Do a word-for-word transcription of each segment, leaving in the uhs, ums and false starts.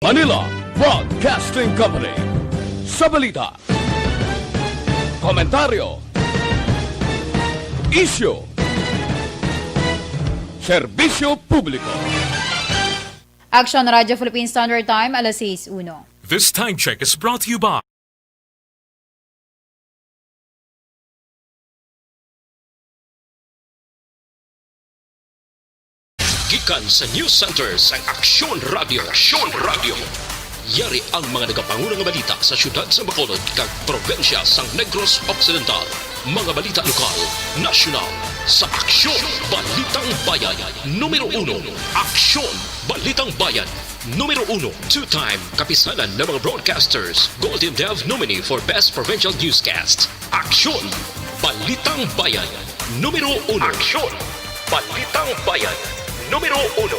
Manila Broadcasting Company. Sa balita, komentaryo, isyu, serbisyo publiko. Action Radio Philippine Standard Time, alas sais uno. This time check is brought to you by Gikan sa News Center sang Aksyon Radio. Aksyon Radio. Yari ang mga nagapanguna nga balita sa siyudad sa Bacolod kag probinsya sang Negros Occidental. Mga balita lokal, nasyonal, sa Aksyon, Balitang Bayan, numero uno. Aksyon, Balitang Bayan, numero uno. Two-time kapisanan ng mga broadcasters, Golden Dove nominee for Best Provincial Newscast. Aksyon! Balitang Bayan, numero uno. Aksyon! Balitang Bayan, numero uno.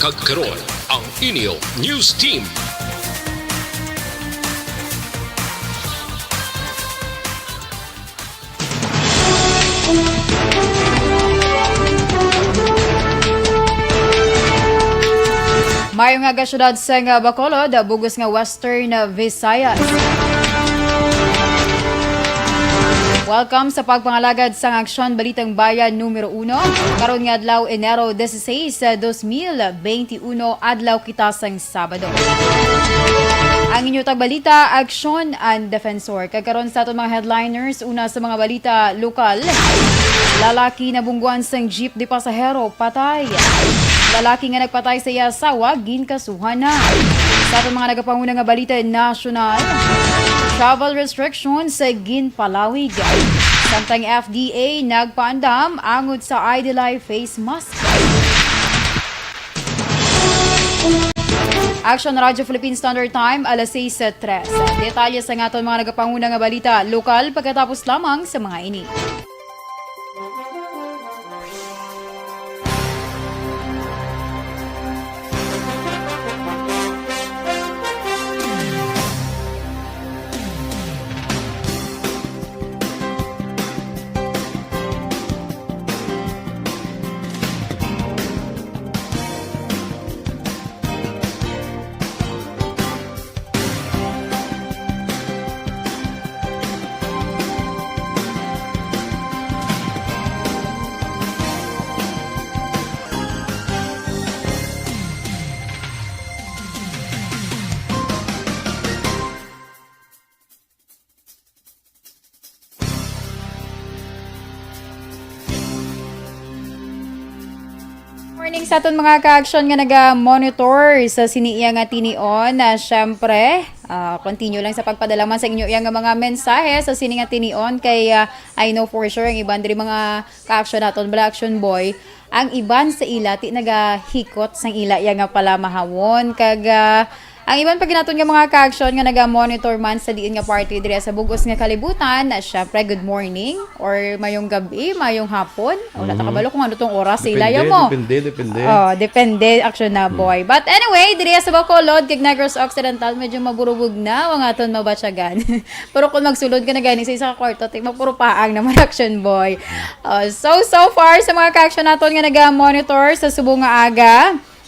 Kag karon, ang inyo news team. Maayong aga, syudad sang Bacolod, bug-os nga Western Visayas. Welcome sa pagpangalagad sang Aksyon Balitang Bayan numero uno. Karon nga adlaw, Enero dieciséis, dos mil veintiuno, adlaw kita sang Sabado. Ang inyo tagbalita, Aksyon and Defensor. Kag karon sa aton mga headliners, una sa mga balita lokal, lalaki nabungguan sang jeep de pasahero, patay. Lalaki nga nagpatay sa iya asawa, ginkasuhan na. Sa aton mga nagapanguna nga balita nasyonal, travel restrictions ginpalawig. Samtang F D A nagpaandam angot sa I D L I face mask. Action Radio Philippine Standard Time, alas sais tres. Detalye sa aton mga nagapanguna nga balita lokal pagkatapos lamang sa mga ini. Morning sa aton mga ka-action nga naga-monitor sa sini iya nga tinion. Ah, syempre, ah, continue lang sa pagpadala man sa inyo iya nga mga mensahe sa sini nga tinion kay, ah, I know for sure ang iban diri mga ka-action naton, bala action boy, ang iban sa ila ti nagahikot sang ila iya nga palamahawon kag, ah, ang iban pa ginaton nga mga ka-action nga naga-monitor man sa diin nga parte diri sa bug-os nga kalibutan, na syempre, good morning or mayong gabi, mayong hapon. Wala ta Mhm. kabalo kung ano tong oras sa Depende, ilaya mo. depende, depende. Oh, depende, action na, Hmm. boy. But anyway, diri sa Bacolod, kag Negros Occidental, medyo maburubog na ang aton mabatyagan. Pero kung magsulod ka na gani sa isa ka kwarto, ti, mapurupaang naman, action boy. Oh, so, so far, sa mga ka-action naton nga naga-monitor sa subong nga aga,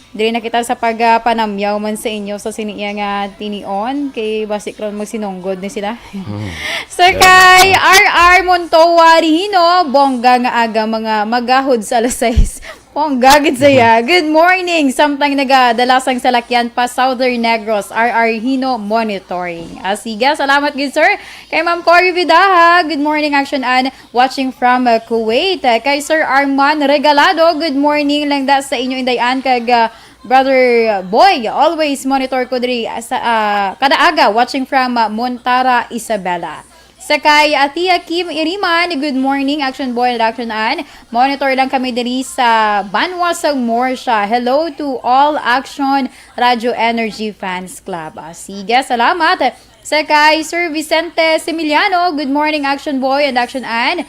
diri na kita sa pagpanamyaw man sa inyo sa sini iya nga tinion, kay basi karon magsinunggod ni sila. Hmm. Sir Yeah. kay R R Montoa Rihino, bongga nga aga, mga magahod sa alas sais. Bongga gid saya. Good morning. Samtang nagadala sang salakyan pa Southern Negros, R R Hino Monitoring. Ah, sige, salamat gid, sir. Kay Ma'am Cory Vidaha, good morning, action and watching from, uh, Kuwait. Uh, kay Sir Arman Regalado, good morning lang da sa inyo, Inday Ann, kag, uh, Brother Boy, always monitor ko diri, uh, sa, uh, kada aga, watching from, uh, Montara, Isabela. Sa kay Atia Kim Iriman, good morning, Action Boy and Action Ann. Monitor lang kami diri sa Banwa sa Morsha. Hello to all Action Radio Energy Fans Club. Ah, sige, salamat. Sa kay Sir Vicente Similiano, good morning, Action Boy and Action Ann.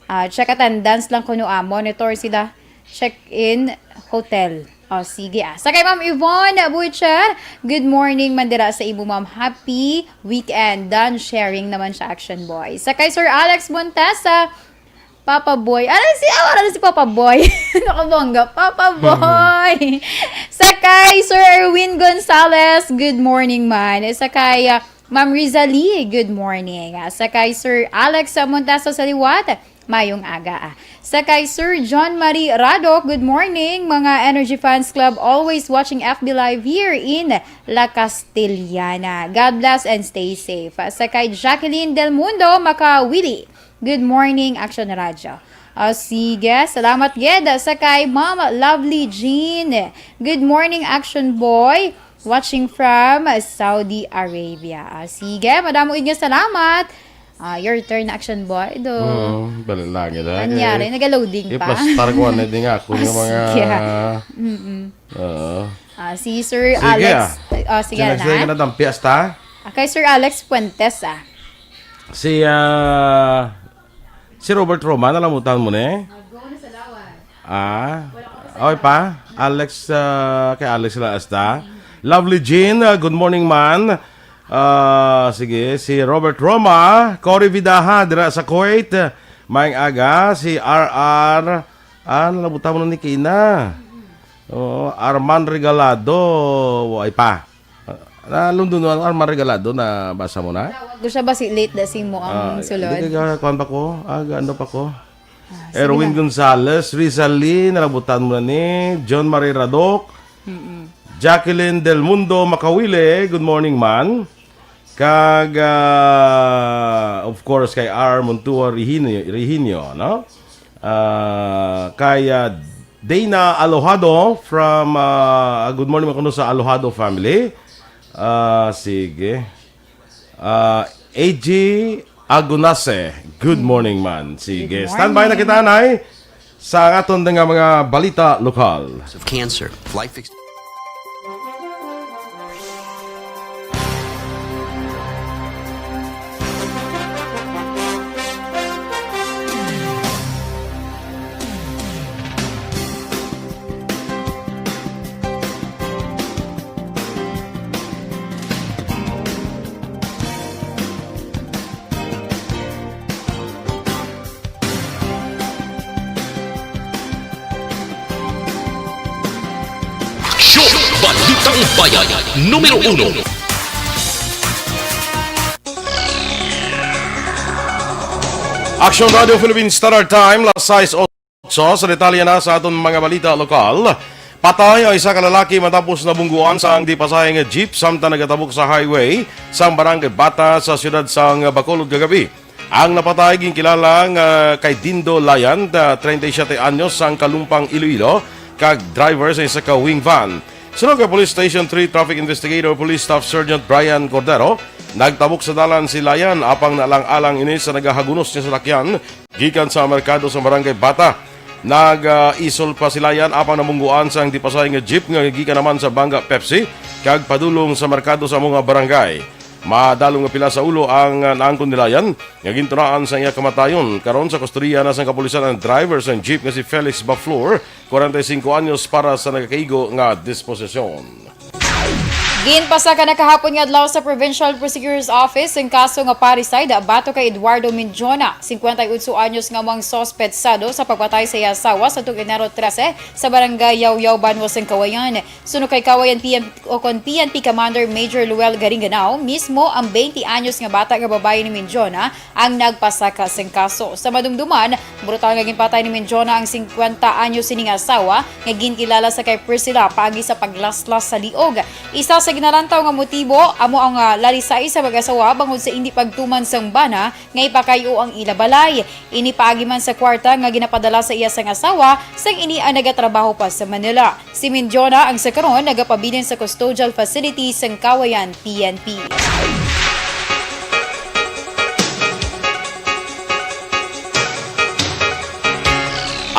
Ah, check attendance lang kuno, ah. Monitor sila. Check-in hotel. Oh, sige, ah. Sa kay Ma'am Yvonne Butcher, good morning man dira sa imo, ma'am. Happy weekend. Done sharing naman siya, Action Boy. Sa kay Sir Alex Montesa, Papa Boy. Ano si, ah, ano si Papa Boy? Nakabongga. Papa Boy. Sa kay Sir Erwin Gonzalez, good morning, man. Sa kay, ah, Ma'am Rizali, good morning. Ah, sa kay Sir Alex Montaso sa liwat, mayong aga. Ah. Sa kay Sir John Marie Rado, good morning, mga Energy Fans Club, always watching F B Live here in La Castellana. God bless and stay safe. Ah, sa kay Jacqueline Del Mundo Makawili, good morning, Action Radio. Ah, sige, salamat gid sa kay Ma'am Lovely Jean. Good morning, Action Boy. Watching from Saudi Arabia. Ah, sige, madamo gid nga salamat. Ah, your turn, Action Boy. Do. Oo, dali lang yun, ha? Anyari, Eh, naga-loading pa. Iplastar ko, ano, din nga ako Ah, yung mga sige. Mm-mm. Oo. Ah, si Sir Sige, Alex. Ah. Ah, sige, Sino, sino na. Ka na tampi, hasta? Ah, kay Sir Alex Fuentes, ah. Si, ah, si Robert Roman, alam mo, tan mo ni? Ah, okay pa? Alex, ah, kay Alex sila hasta. Lovely Jean, ah, good morning, man. Ah, sige, si Robert Roma, Cory Vidaha, dira sa Kuwait. Maayong aga, si R R, ah, nalabutan mo na ni Kina. Oh, Arman Regalado, way pa. Ah, London, ano, Arman Regalado, nabasa mo na? Gusto siya ba si late da si mo ang Ah, sulod? Hindi ka, kuwan pa ko? Ah, ano pa ko? Ah, sige Erwin na. Gonzalez, Rizal Lee, nalabutan mo na ni John Marie Radok, Mm-mm. Jacqueline Del Mundo Makawile, good morning, man. Kag, ah, of course, kay R Montua Rehinio, Rehinio, no? Ah, kay, ah, Dana Alojado from, ah, good morning, mga kuno sa Alojado family. Ah, sige. Ah, A G Agunase, good morning, man. Sige, Good standby na morning. Kita, Nay, sa aton nga mga balita lokal. Of cancer. Life ex- Aksyon! Balitang Bayan, numero uno. Aksyon Radio Philippine Standard Time, las sais otso. Sa detalye na sa aton mga balita lokal, patay ang isa ka lalaki matapos nabungguan sang di pasahe nga jeep samtang nagatabok sa highway sang Barangay Bata sa siyudad sang Bacolod kagabi. Ang napatay ginkilala nga kay Dindo Layan, ah, treinta y siete anyos, sang Kalumpang, Iloilo, kag driver sa isa ka wing van. Suno kay Police Station three Traffic Investigator Police Staff Sergeant Brian Cordero, nagtabok sa dalan si Layan apang naalang-alang ini sa nagahagunos nga salakyan gikan sa merkado sa Barangay Bata. Nag-isol pa si Layan apang nabungguan sang di pasahe nga jeep nga gikan naman sa Banga Pepsi kag padulong sa merkado sa amo nga barangay. Madalom nga pila sa ulo ang, ah, naangkon ni Layan nga gintunaan sa iya kamatayon. Karon sa kustodiya na sang kapulisan ang driver sang jeep nga si Felix Baflor, kwarenta y singko anyos, para sa nagakaigo nga disposisyon. Ginpasaka na kahapon nga adlaw sa Provincial Prosecutor's Office ang kaso nga parricide batok kay Eduardo Minjona, singkwenta y otso anyos, nga amo ang suspetsado sa pagpatay sa iya asawa sa tuig Enero trese sa Barangay Yawyaw, Banwa sang Kawayan. Suno kay Kawayan P N P o kon P N P Commander Major Luel Garinganao, mismo ang twenty anyos nga bata nga babayi ni Minjona ang nagpasaka sang kaso. Sa madumduman, brutal nga ginpatay ni Minjona ang singkwenta anyos sini nga asawa nga ginkilala sa kay Priscilla paagi sa paglaslas sa liog. Isa sa ginalantaw nga motibo amo ang, ah, lalisay sa mag-asawa bangod sa indi pagtuman sang bana nga ipakay-o ang ila balay. Ini paagi man sa kwarta nga ginapadala sa iya sang asawa sang ini ang nagatrabaho pa sa Manila. Si Minjona ang sa karon nagapabilin sa custodial facility sang Kawayan P N P.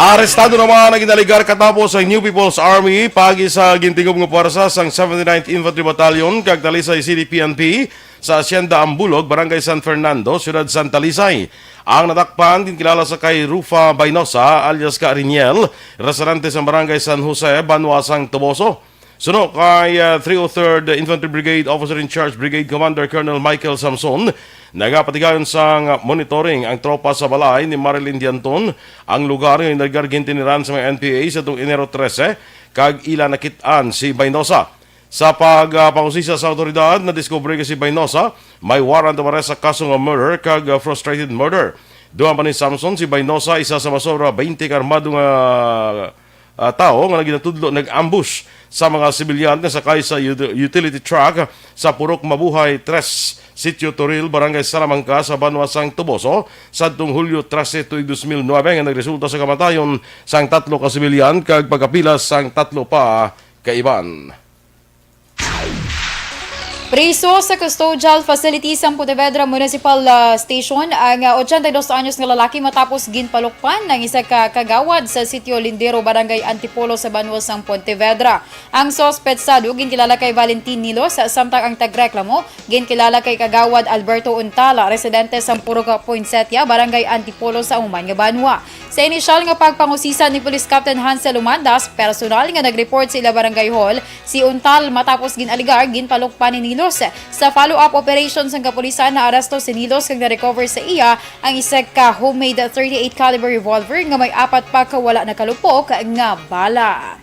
Arestado naman ang ginaligar katapos ang New People's Army paagi sa gintingob nga puwersa sang seventy-ninth Infantry Battalion kag Talisay City P N P sa Hacienda Ambulog, Barangay San Fernando, Siyudad sang Talisay. Ang nadakpan ginkilala sa kay Rufa Bainosa alias ka Riniel, residente sa Barangay San Jose, Banwa sang Toboso. Suno kay, ah, three oh third Infantry Brigade Officer in Charge Brigade Commander Colonel Michael Samson, Nagapatigayon sang monitoring ang tropa sa balay ni Marilyn Dianton, ang lugar nga gintindihan sa mga N P A sa tuong Enero trese, kag ila nakit-an si Bainosa. Sa pagpangusisa sa awtoridad, nadiskubre nga si Bainosa may warrant of arrest sa kaso nga murder kag, ah, frustrated murder. Dugang pa ni Samson, si Bainosa isa sa masobra twenty ka armado nga, ah, tawo nga ginatudlo nag-ambush sa mga sibilyan nga sakay sa ut-, utility truck sa Purok Mabuhay tres, Sitio Toril, Barangay Salamanca, sa banwa sang Toboso, sadtong Hulyo trese tuig dos mil nuebe, nga nagresulta sa kamatayon sang tatlo ka sibilyan kag pagkapila sang tatlo pa ka iban. Priso sa custodial facility sa Pontevedra Municipal, ah, Station ang, ah, ochenta y dos anyos nga lalaki matapos ginpalukpan ang isa ka kagawad sa Sitio Lindero, Barangay Antipolo sa banwa sang Pontevedra. Ang suspetsado ginkilala kay Valentin Nilos, samtang ang tagreklamo ginkilala kay Kagawad Alberto Untala, residente sa Purok Poinsettia, Barangay Antipolo sa Uman nga Banwa. Sa inisyal nga pagpangusisa ni Police Captain Hansel Umandas, personal nga nag-report sa ila barangay hall, si Untal, matapos gin-alegar ginpalukpan ni Nilos. Sa follow-up operation sang kapulisan, naaresto si Nilos kag na-recover sa iya ang isa ka homemade thirty-eight caliber revolver nga may apat pa ka wala nakalupok nga bala.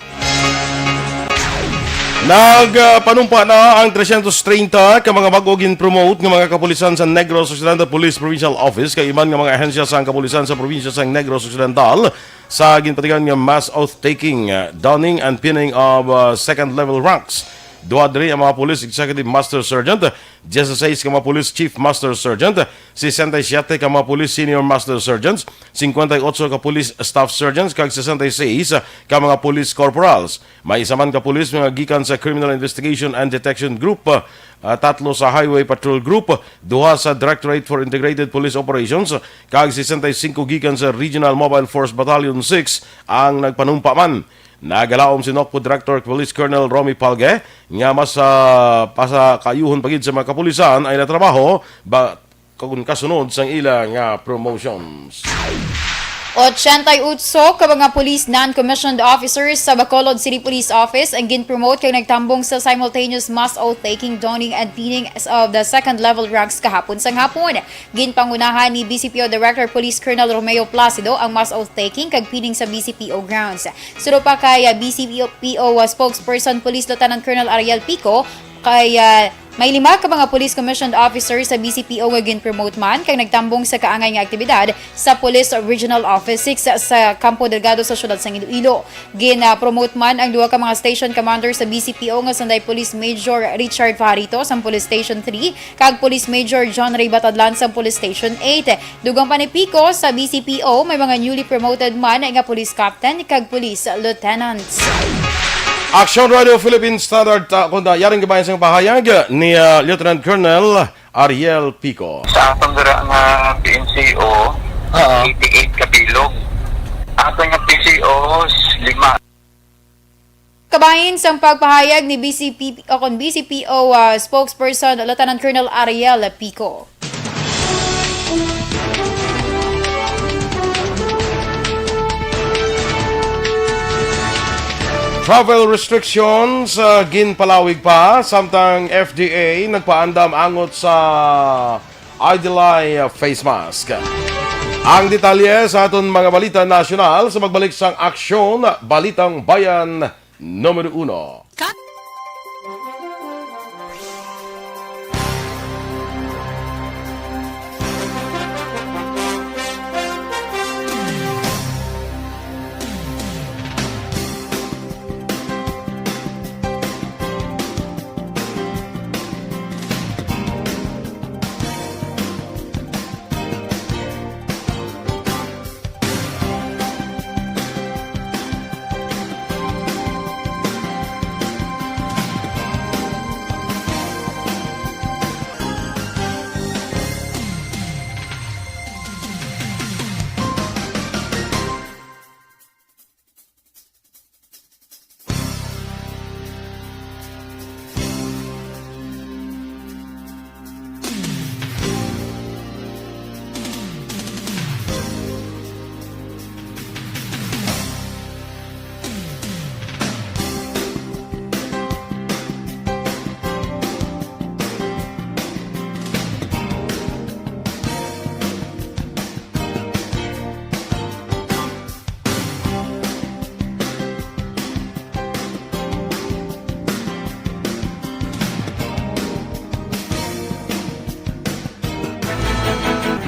Nagpanumpa na ang tresyentos treinta ka mga bag-o gin-promote nga mga kapulisan sa Negros Occidental Police Provincial Office kag iban nga mga ahensya sang kapulisan sa probinsya sang Negros Occidental sa ginpatigayon nga mass oath-taking, uh, donning and pinning of, uh, second level ranks. Duha diri ang mga Police Executive Master Sergeant, dieciséis ka mga Police Chief Master Sergeant, sesenta y siete ka mga Police Senior Master Sergeants, cincuenta y ocho ka Police Staff Sergeants, kag sesenta y seis ka mga Police Corporals. May isa man ka pulis nga gikan sa Criminal Investigation and Detection Group, ah, tatlo sa Highway Patrol Group, duha sa Directorate for Integrated Police Operations, kag sesenta y singko gikan sa Regional Mobile Force Battalion six ang nagpanumpa man. Nagalaom si NOCPO Director Police Colonel Romy Palge nga mas, ah, pasakaayuhon pa gid sa mga kapulisan ang ila trabaho ba, kung kasunod sang ila nga promotions. Ochenta y ocho ka mga police non-commissioned officers sa Bacolod City Police Office ang gin-promote kag nagtambong sa simultaneous mass oath-taking, donning, and pinning of the second level ranks kahapon sang hapon. Ginpangunahan ni B C P O Director Police Colonel Romeo Placido ang mass oath-taking kag pinning sa B C P O grounds. Suno pa kay, ah, B C P O, ah, spokesperson Police Lieutenant Colonel Ariel Pico, kay, ah, may lima ka mga police commissioned officers sa B C P O nga gin-promote man kag nagtambong sa kaangay nga aktibidad sa Police Regional Office six sa Campo Delgado sa siyudad sang Iloilo. Gin-promote man ang duha ka mga station commander sa B C P O nga sanday Police Major Richard Fajarito sang Police Station three kag Police Major John Ray Batadlan sang Police Station eight. Dugang pa ni Pico, sa B C P O may mga newly promoted man nga police captain kag police lieutenants. Action Radio Philippine Standard, ah, kung da, yaring kabayan sang pahayag ni, ah, Lieutenant Colonel Ariel Pico. Sa atong dira nga P N C O, Oo. eighty-eight ka bilog. Ato nga P C O, lima. Kabahin sang pagpahayag ni B C P o kon B C P O, ah, spokesperson Lieutenant Colonel Ariel Pico. Travel restrictions, ah, ginpalawig pa, samtang F D A nagpaandam angot sa Idolay face mask. Ang detalye sa aton mga balita nasyonal sa pagbalik sang Aksyon, Balitang Bayan Numero Uno. Cut.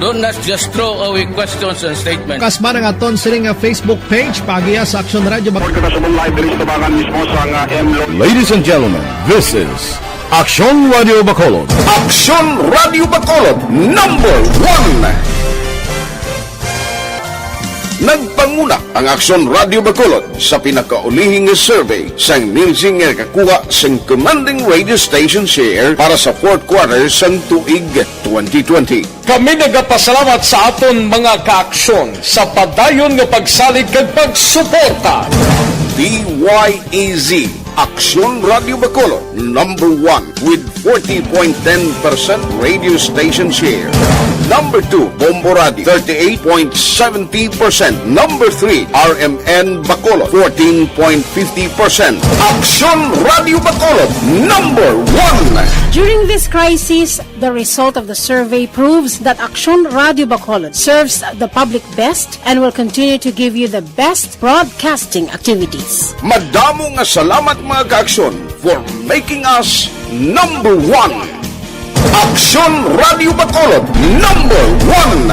Don't not just throw away questions and statements. Kasman ang aton sini nga Facebook page, paagiha sa Aksyon Radio Bac- Report kita sa live diri sa Tabangan mismo sa nga M Lo- Ladies and gentlemen, this is Aksyon Radio Bacolod. Aksyon Radio Bacolod, number one. Nagpanguna ang Aksyon Radio Bacolod sa pinakaulihing nga survey sang Nielsen nga nakakuha sang commanding radio station share para sa fourth quarter sang tuig twenty twenty. Kami nagapasalamat sa aton mga kaaksyon sa padayon nga pagsalig kag pagsuporta. D Y E Z, Aksyon Radio Bacolod, number one with forty point ten percent radio station share. Number two, Bombo Radio, thirty-eight point seventy percent. Number three, R M N Bacolod, fourteen point fifty percent. Aksyon Radio Bacolod, number one. During this crisis, the result of the survey proves that Aksyon Radio Bacolod serves the public best and will continue to give you the best broadcasting activities. Madamo nga salamat, mga kaaksyon, for making us number one. Aksyon Radio Bacolod, number one.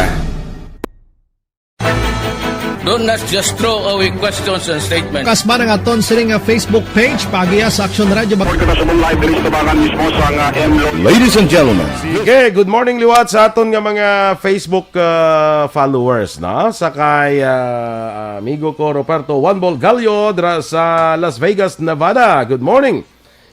Don't not just throw away questions and statements. Kasman ang aton sini nga Facebook page, paagiha sa Aksyon Radio Bac- Report kita sa live diri sa Tabangan mismo sa nga M Lo- Ladies and gentlemen. Sige, good morning liwat sa aton nga mga Facebook, ah, followers, no? Sa kay, ah, amigo ko Roberto Juan Bolgallo dra sa Las Vegas, Nevada. Good morning.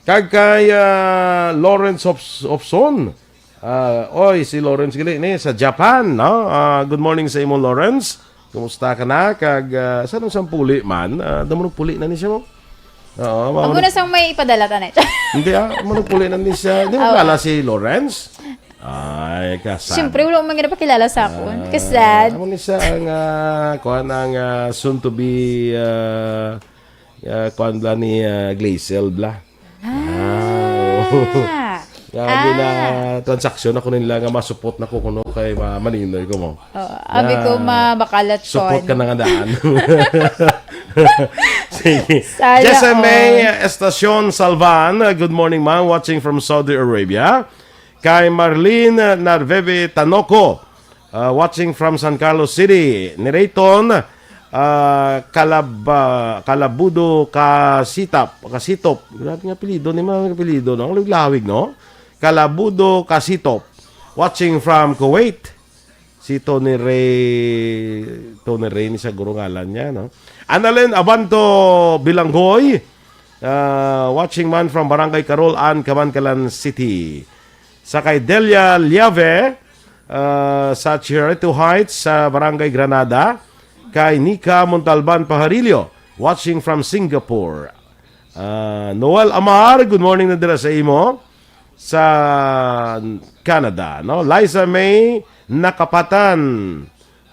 Kag kay, ah, Lawrence Obs-, Obson. Ah, oy, si Lawrence gali ni sa Japan, no? Ah, good morning sa imo, Lawrence. Kumusta ka na? Kag, ah, sa nang sampuli man, ah, damo nagpuli na ni siya mo. Oo, Amo mao na sang may ipadala ta na. Hindi, ah, amo nagpuli na ni siya. Di mo Oo. kilala si Lawrence? Ay, kasan. Siyempre, wala man gina pakilala sa akon. Ah, Kasad. Amo ni siya ang, ah, kuan ang, ah, soon to be, ah, ah, kuan bla ni, ah, Glazel bla. Ah. Ah, oo. Nga, Ah. gina-transaksyon ako nila nga masupot na ko kuno kay ma-, maninoy ko mo. Oo, abi ko, Nga, ma-, makalat support siya. ka na nga daan. Sige. Sana Jessa May all. Estacion Salvan, uh, good morning, ma'am. Watching from Saudi Arabia. Kay Marlene Narveve Tanoco, uh, watching from San Carlos City. Ni Rayton, uh, Calab-, uh, Calabudo Kasitap, Kasitop. Grabe nga apelyido, ni mga apelyido, no? Ang lawig-lawig, no? Calabudo Kasitop, watching from Kuwait. Si Tony Ray, Tony Ray ni sa guro ngalan niya, no? Annalyn Abanto Bilanggoy, ah, watching man from Barangay Carol-an, Kamankalan City. Sa kay Delia Liave, ah, sa Chirito Heights, sa Barangay Granada. Kay Nika Montalban Pajarillo, watching from Singapore. Ah, Noel Amar, good morning na dira sa imo sa Canada, no? Liza May Nakapatan,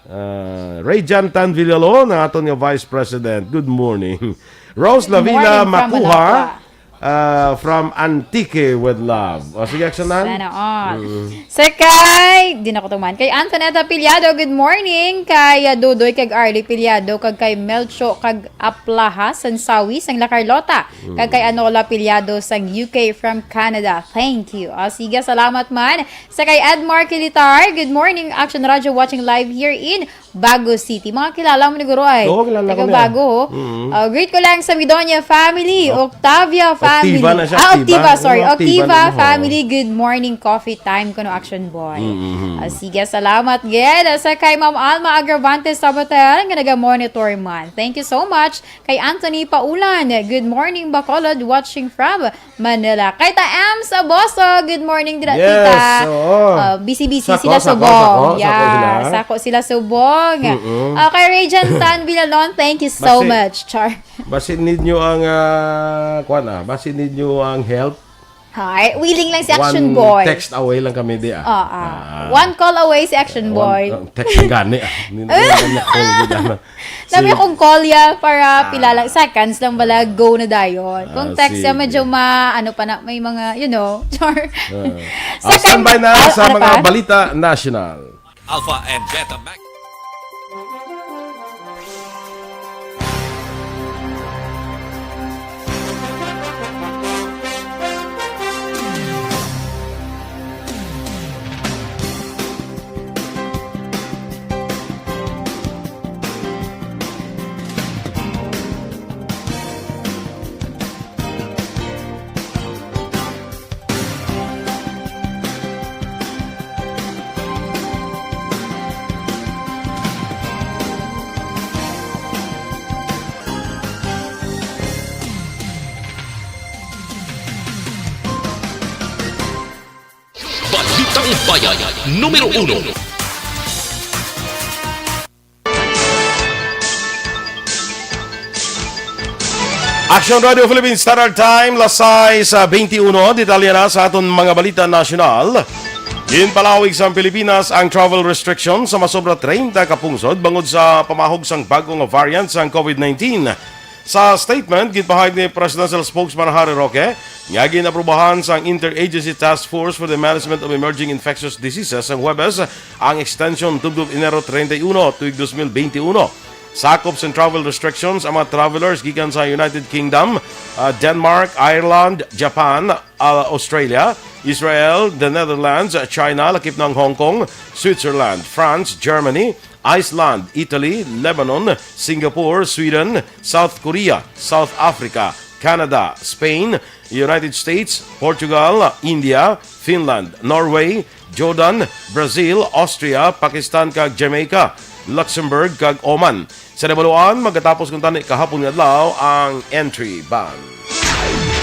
ah, Ray Jan Tan Villalon, ang aton nga Vice President. Good morning. Rose Good Lavina morning from Makuha, Managua. ah, from Antique with love. O, sige, action na. Sana all. Mm. Sa kay, di na ko tuman. Kay Antoinette Apiliado, good morning. Kay, ah, Dudoy, kag Arlie Apiliado, kag kay Melcho, kag Aplaha, sang Sawi, sang La Carlota. Kag kay Anola Apiliado, sang U K from Canada. Thank you. Ah, sige, salamat man. Sa kay Edmar Kilitar, good morning, Action Radio, watching live here in Bago City. Mga kilala mo ni Guro ay. Oo, kilala ko Taga na. Bago, oh. Mm. Ah, greet ko lang sa Midonia family, Oc-, Octavia family. Octiva na siya, Ah, Octiva. Octiva, sorry. Oo, Octiva Octiva na mo. family, good morning, coffee time, kuno Action Boy. Mm, mm, mm. Ah, sige, salamat, gid. Sa kay Ma'am Alma Agravante Sabater, nga naga-monitor man. Thank you so much. Kay Anthony Paulan, good morning, Bacolod, watching from Manila. Kay ta Ems Aboso, good morning, dira, Yes, tita. oo. Ah, busy-busy Sako, sila sako, subong. sako, sako Yeah, sila. sako sila subong. Mm-mm. Ah, kay Regent Tan Villalon, thank you so Basi-, much. Char. basi ninyo ang, ah, kuwan, ah, basi ninyo ang help. Ay, willing lang si Action One Boy. text away lang kami di, ah. Oo. Ah. One call away si Action One, Boy. uh, text gani, ah. Hindi naman niya call gid, ano. Sabi Sige. kung call ya para Ah. pila lang seconds lang bala, go na dayon. Kung Ah, text ya, sige. medyo ma-, ano pa na, may mga, you know, char. Ah. Sa Ah, standby kan-, na ah, sa ano mga pa? balita national. Alpha and Beta Mag- Ang bayan numero uno. Action Radio Philippines Standard Time, las sais, ah, twenty-one. Detalye na sa aton mga balita nasyonal. Ginpalawig sa Pilipinas ang travel restriction sa masobra treinta ka pungsod bangod sa pamahog sang bago nga variant sang COVID nineteen. Sa statement, ginpahayag ni Presidential Spokesman Harry Roque nga ginaprubahan sang Interagency Task Force for the Management of Emerging Infectious Diseases sang Huwebes ang extension tubtob Enero treinta y uno, tuig dos mil benti uno. Sakop sang travel restrictions ang mga travelers gikan sa United Kingdom, ah, Denmark, Ireland, Japan, ah, Australia, Israel, the Netherlands, China, lakip na ang Hong Kong, Switzerland, France, Germany, Iceland, Italy, Lebanon, Singapore, Sweden, South Korea, South Africa, Canada, Spain, United States, Portugal, India, Finland, Norway, Jordan, Brazil, Austria, Pakistan, kag Jamaica, Luxembourg, kag Oman. Sa nabaluan, magatapos kuntani kahapon nga adlaw ang entry ban.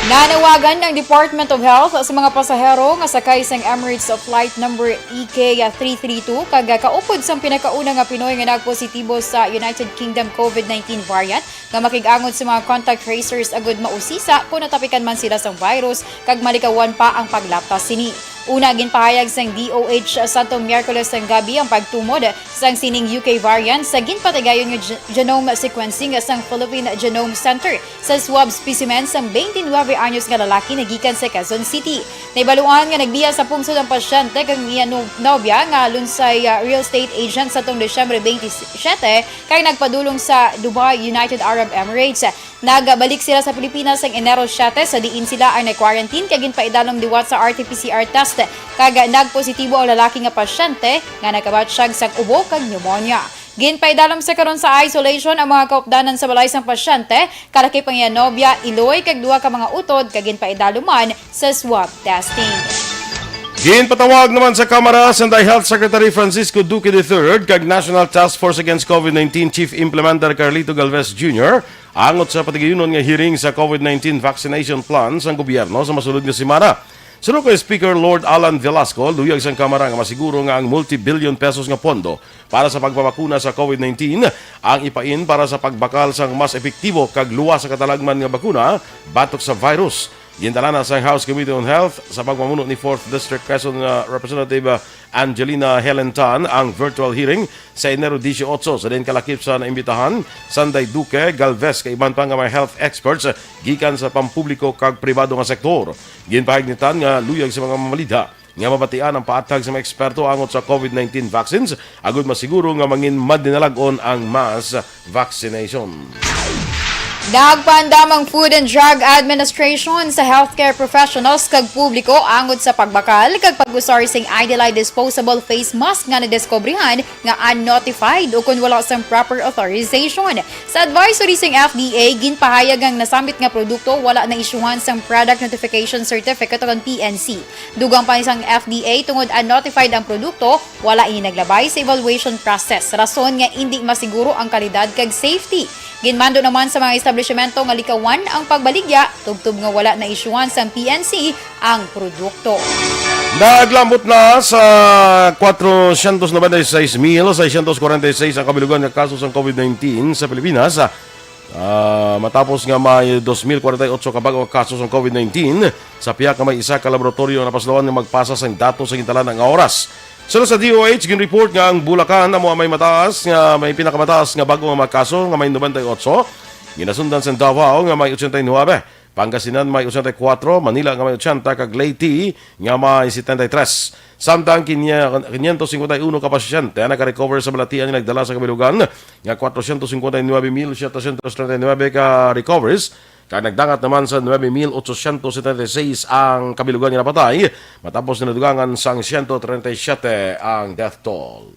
Nanawagan ang Department of Health sa mga pasahero nga sakay sang Emirates Flight number E K three three two kag kaupod sang pinakauna nga Pinoy nga nagpositibo sa United Kingdom COVID nineteen variant nga makig-angot sa mga contact tracers agud mausisa kon natapikan man sila sang virus kag malikawan pa ang paglaptas sini. Una, ginpahayag sang D O H Santo Miyerkules sang gabi ang pagtumod sang sining U K variant sa ginpatigayon nga ge-, genome sequencing sang Philippine Genome Center sa swab specimen sang twenty-nine anyos nga lalaki nga gikan sa Quezon City. Nahibaluan nga nagbiya sa pungsod ang pasyente kag ang iya no-, nobya nga alang sa, ah, real estate agent sadtong Disyembre twenty-seven kag nagpadulong sa Dubai, United Arab Emirates. Nagbalik sila sa Pilipinas sang Enero siete, sa diin sila ang nag-quarantine kag ginpaidalom liwat sa R T P C R test kag nagpositibo ang lalaki nga pasyente nga nakabatyag sang ubo kag pneumonia. Ginpaidalom sa karon sa isolation ang mga kaupdanan sa balay sang pasyente, kalakip ang iya nobya, iloy, kag duha ka mga utod, kag ginpaidalom man sa swab testing. Ginpatawag naman sa Kamara sang Health Secretary Francisco Duque the third kag National Task Force Against COVID nineteen Chief Implementer Carlito Galvez Junior angot sa patigayunon nga hearing sa COVID nineteen vaccination plan sang gobyerno sa masulod nga semana. Suno kay Speaker Lord Alan Velasco, luyag sang Kamara nga masiguro nga ang multi-billion pesos nga pondo para sa pagpabakuna sa COVID nineteen ang ipain para sa pagbakal sang mas epektibo kag luwas sa katalagman nga bakuna batok sa virus. Gintalana sang House Committee on Health sa pagpamuno ni fourth District Quezon, uh, Representative, uh, Angelina Helen Tan ang virtual hearing sa Enero dieciocho. Sa diin kalakip sa naimbitahan, Sanday Duque, Galvez, kag iban pa nga mga health experts, uh, gikan sa pampubliko kag pribado nga sektor. Ginpahayag ni Tan nga luyag sa mga mamalidha nga mabatian ang paathag sa mga eksperto angot sa COVID nineteen vaccines agud masiguro nga mangin madinalag-on ang mass vaccination. Nagpaandam ang Food and Drug Administration sa healthcare professionals kag publiko angot sa pagbakal kag pag-usar sing Idelite disposable face mask nga nadiskubrihan nga unnotified o kon wala sang proper authorization. Sa advisory sang F D A, ginpahayag nga ang nasambit nga produkto wala naisyuhan sang Product Notification Certificate o kon P N C. Dugang pa sang F D A, tungod unnotified ang produkto, wala ini naglabay sa evaluation process, rason nga indi masiguro ang kalidad kag safety. Ginmando naman sa mga establisimento nga likawan ang pagbaligya tubtob nga wala naisyuhan sang P N C ang produkto. Naglambot na sa cuatrocientos noventa y seis mil seiscientos cuarenta y seis ang kabilugan nga kaso sang COVID nineteen sa Pilipinas. Ah, matapos nga may dos mil kwarenta y otso ka bag-o nga kaso sang COVID nineteen, sa pihak nga may isa ka laboratoryo nga napasulawan nga magpasa sang datos sa gintalana nga oras. Suno sa D O H, ginreport nga ang Bulacan amo ang may mataas nga, may pinakamataas nga bag-o nga mga kaso nga may noventa y otso. Ginasundan sang Davao nga may ochenta y nuebe. Pangasinan may ochenta y kuwatro, Manila nga may ochenta, kag Leyte nga may setenta y tres. Samtang kinya-, quinientos cincuenta y uno ka pasyente ang nakarecover sa balatian nga nagdala sa kabilugan nga cuatrocientos cincuenta y nuebe mil setecientos treinta y nueve ka recoveries, kag nagdangat naman sa nuebe mil ochocientos setenta y seis ang kabilugan nga napatay, matapos nga nadugangan sang ciento treinta y siete ang death toll.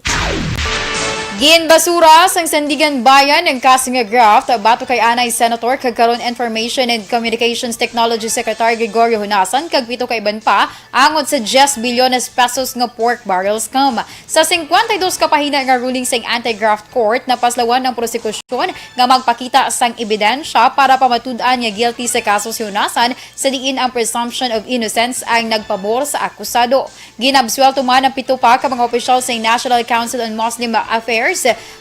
Ginbasura sang Sandiganbayan ang kaso nga graft batok kay anay Senator kag karon Information and Communications Technology Secretary Gregorio Honasan kag pito ka iban pa angot sa diyes bilyones pesos nga pork barrel scam. Sa singkwenta y dos ka pahina nga ruling sang Anti-Graft Court, napaslawan ang prosekusyon nga magpakita sang ebidensya para pamatud-an nga guilty sa kaso si Honasan, sa diin ang presumption of innocence ang nagpabor sa akusado. Ginabsuelto man ang pito pa ka mga opisyal sa National Council on Muslim Affairs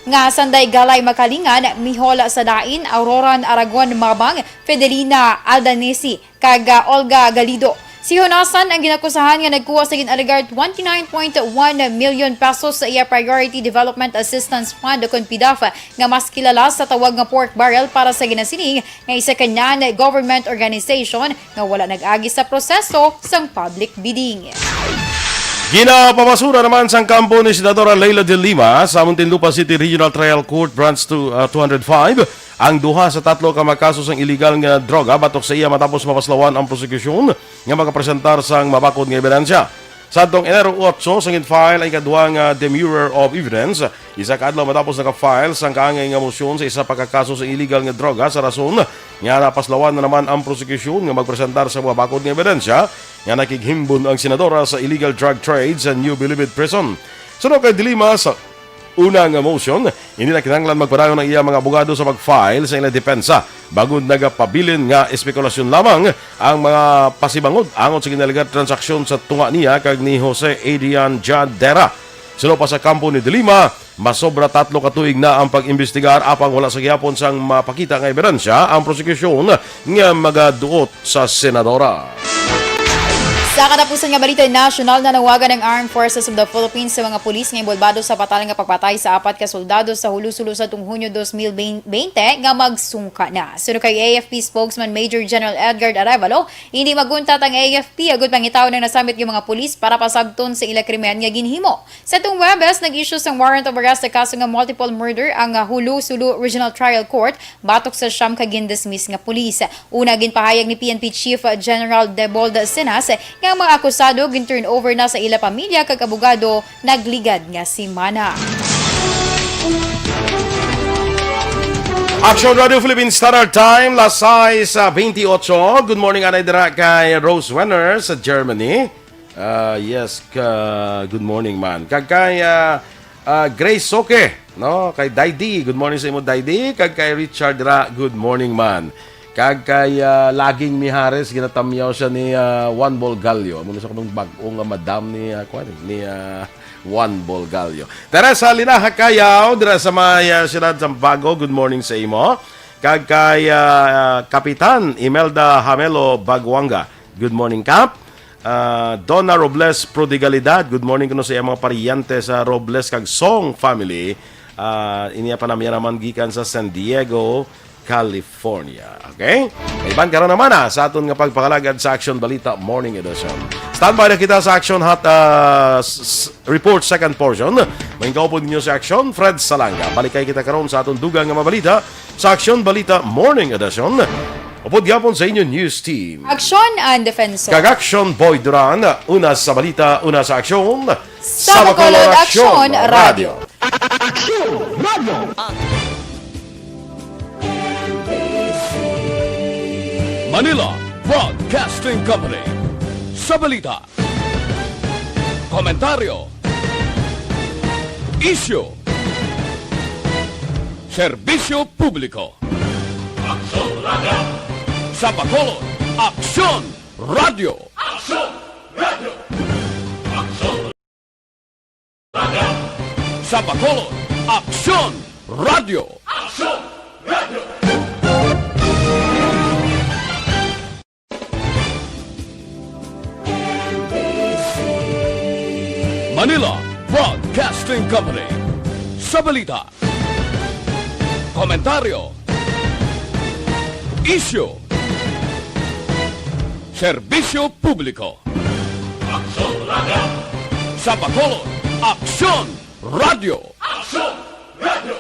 nga sanday Galay Makalingan, Mihol Sadain, Auroran Aragon Mabang, Fidelina Aldanesi, kag, ah, Olga Galido. Si Honasan ang ginakusahan nga nagkuha sa gin-alegar twenty-nine point one million pesos sa iya Priority Development Assistance Fund o kon PDAF nga mas kilala sa tawag nga pork barrel para sa ginasiling nga isa ka non-government organization nga wala nag-agi sa proseso sang public bidding. Ginapabasura naman sang kampo ni Senadora Leila de Lima sa Muntinlupa City Regional Trial Court Branch two, ah, two hundred five ang duha sa tatlo ka mga kaso sang iligal nga droga batok sa iya matapos mapaslawan ang prosekusyon nga makapresentar sang mabakod nga ebidensya. Sa adtong Enero otso, sang gin-file ang ikaduha nga demurrer of evidence, isa ka adlaw matapos naka-file sang kaangay nga mosyon sa isa pa ka kaso sa iligal nga droga sa rason nga napaslawan na naman ang prosekusyon nga magpresentar sa mga bakod nga ebidensya nga nakighimbon ang senadora sa illegal drug trade sa New Bilibid Prison. Suno kay Dilima sa una nga motion, hindi na kinahanglan magpadayon ang iya mga abogado sa pag-file sa ila depensa, bangod nagapabilin nga espekulasyon lamang ang mga pasibangod angot sa gin-alegar transaksyon sa tunga niya kag ni Jose Adrian Jadera. Suno pa sa kampo ni Dilima, masobra tatlo ka tuig na ang pag-imbestigar apang wala sa gihapon sang mapakita nga ebidensya ang prosekusyon nga magaduot sa senadora. Sa katapusan nga balita nasyonal, nanawagan ang Armed Forces of the Philippines sa mga pulis nga inbolbado sa patal nga pagpatay sa apat ka soldado sa Julu-Sulu sa tung Hunyo dos mil bente nga magsungka na. Suno kay A F P spokesman Major General Edgar Arevalo, hindi maguntat ang A F P agud pangitaon ang nasambit nga mga pulis para pasabton sa ila krimen nga ginhimo. Sa tung Huwebes, nag-issue sang warrant of arrest sa kaso nga multiple murder ang, ah, Julu-Sulu Regional Trial Court batok sa siyam ka gindismiss nga pulis. Una, ginpahayag ni P N P Chief General Debold Sinas nga ang mga akusado gin-turn over na sa ila pamilya kag abogado nagligad nga semana. Action Radio Philippine Standard Time, las sais, ah, bentiocho. Good morning, anay dira kay Rose Wenner sa Germany. Ah, yes, ka, good morning, man. Kag kay, ah, ah, Grace Soke, no? Kay Daydi, good morning sa imo, Daydi. Kag kay Richard Ra, good morning, man. Kag kay, ah, Laging Mihares, ginatamyaw siya ni, ah, Juan Bolgallo. Amo na sa kanong bag-o nga madam ni, ah, kuwan, ni, ah, Juan Bolgallo. Teresa Linaha Cayaw, dira sa may, ah, siyudad Zambago, good morning sa imo. Kag kay, ah, Kapitan Imelda Hamelo Baguanga, good morning, Kap. Ah, Donna Robles Prodigalidad, good morning kuno sa iyang mga paryente sa Robles kag Song family. Ah, iniya pa namiya naman gikan sa San Diego, California. Okay? Iban karon naman, ah, sa aton nga pagpakalagad sa Action Balita Morning Edition. Standby na kita sa Action Hot, ah, s- s- Report second portion. Main kaupod ninyo sa Action, Fred Salanga. Balikay kita karon sa aton dugang nga mabalita sa Action Balita Morning Edition. Upod gihapon sa inyo news team. Aksyon ang defensor. Kag Action Boy Duran, una sa balita, una sa aksyon. Sa Bacolod, Aksyon Radio. Aksyon Radio. Manila Broadcasting Company. Sa balita, komentaryo, isyu, serbisyo publiko. Aksyon Radio. Sa Bacolod, Aksyon Radio. Aksyon Radio. Aksyon Radio. Sa Bacolod, Aksyon Radio. Aksyon Radio. Manila Broadcasting Company. Sa balita, komentaryo, isyu, serbisyo publiko. Aksyon Radio. Sa Bacolod, Aksyon Radio. Aksyon Radio.